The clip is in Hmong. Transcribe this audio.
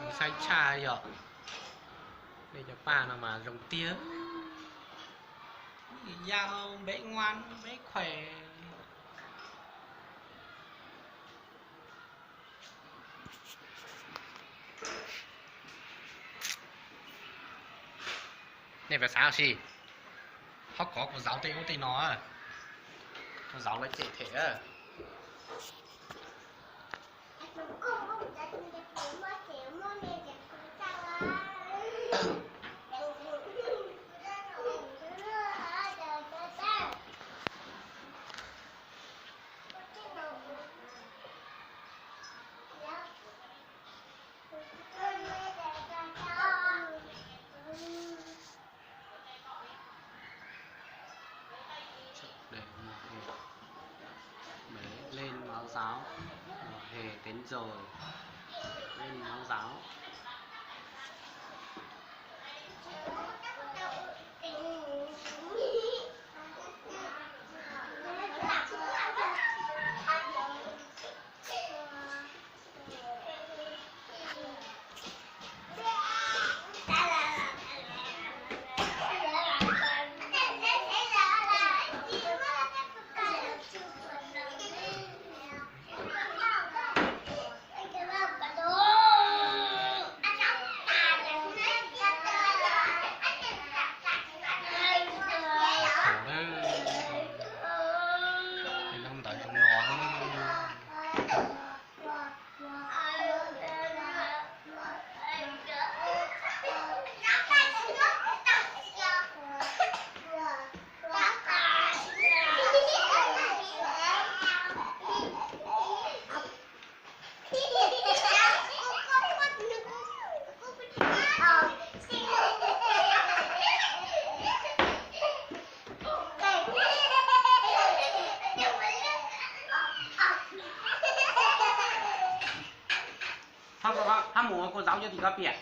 Zoo saib tshaj yog nej cov paj no mas zoo tiag. Yau npeb nguan npeb khuem. Nej puas xav ua si? Ho kov kuv zauv tej ub tej no, kuv zauv lawv cem them. Lên mẫu giáo, mùa hè đến rồi, lên mẫu giáo. Ntawd zoo no. Hab mus ua kua zaub cov tim ko piam.